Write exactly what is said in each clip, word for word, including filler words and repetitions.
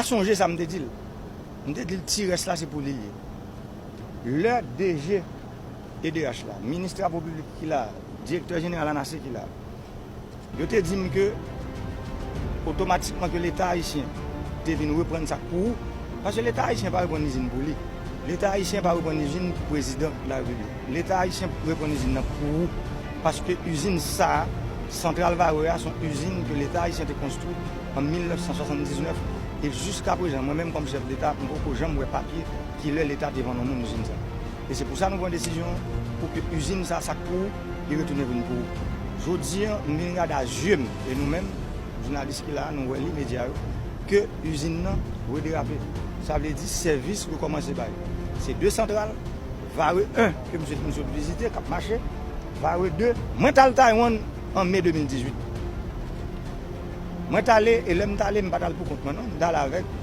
Sonje sa m te di l. M te di l ti rès la se pou li l ye. Lè D G E D H la, minis trapo piblik ki la, direktè jeneral ANASE ki la, yo te di m ke otomatikman ke Leta ayisyen te vin reprann sa k pou ou, paske Leta ayisyen pa reprann izin pou li. Leta ayisyen pa reprann izin pou prezidan de la repiblik. Leta ayisyen reprann izin nan pou ou, paske izin sa a, santral Varreux a, se yon izin ke Leta ayisyen te konstwi an mil nèf san swasanndiznèf, e jiska prezan, mwen menm kòm chèf Leta, m poko janm wè papye ki lè Leta te vann yon moun izin sa. E se pou sa nou pran desizyon pou ke izin sa, sa k pou ou, li retounen vin pou ou. Jodi a, m vin gade a zye m, e nou menm, jounalis ki la a, nou wè li, medya yo, ke izin nan rederape. Sa vle di sèvis rekòmanse bay. Se de santral, Varreux en, ke m sot, m sot vizite, k ap mache, Varreux de, mwen t al Taiwan an me de mil dizuit. Mwen t ale, e lè m t ale, m pa t al pou kont mwen, non. M t ale avèk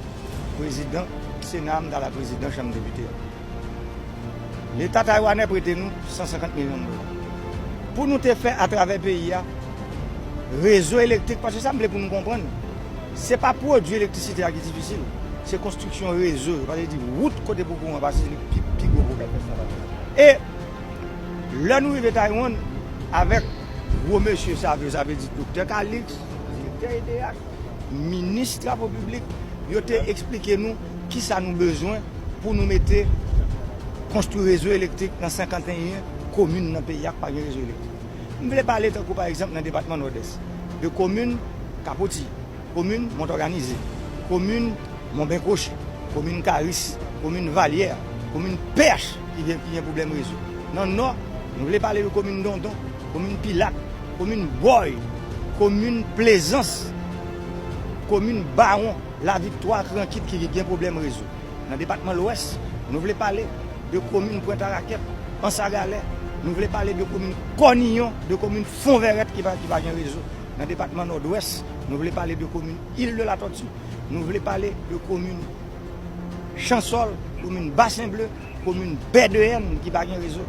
prezidan Sena, m t ale ak prezidan Chanm Depite a. Leta taywanè prete nou san senkant milyon dola. Pou nou te fè atravè peyi a, rezo elektrik, paske sa m vle pou nou konprann, se pa pwodui elektrisite a ki difisil, se konstriksyon rezo, sa vle di wout kote pou kouran pase, se li ki pi, pi gwo pwoblèm. E lè nou rive Taiwan, avèk gwo mesye sa yo, sa vle di Doktè Calixte, direktè E D H, minis trapo piblik, yo te eksplike nou kisa nou bezwen pou nou mete konstwi rezo elektrik nan senkanteyen komin nan peyi a k pa gen rezo elektrik. M vle pale tankou pa egzanp nan depatman Nòdès, de komin Kapoti, komin Mont Òganize, komin Mont Benkwoch, komin Karis, komin Valyè, komin Pèch ki gen, ki gen pwoblèm rezo. Nan Nò, nou vle pale de komin Dondon, komin Pilat, komin Bòy, komin Plezans, komin Bawon, Laviktwa, Krankit ki gen pwoblèm rezo. Nan depatman Lwès, nou vle pale de komin Pwent Arakèt, Anse à Galets, nou vle pale de komin Kòniyon, de komin Fonvèrèt ki pa, ki pa gen rezo. Nan depatman Nòdwès, nou vle pale de komin Île de la Tortue, nou vle pale de komin Chansòl, komin Basen Ble, komin Bè de Èn ki pa gen rezo.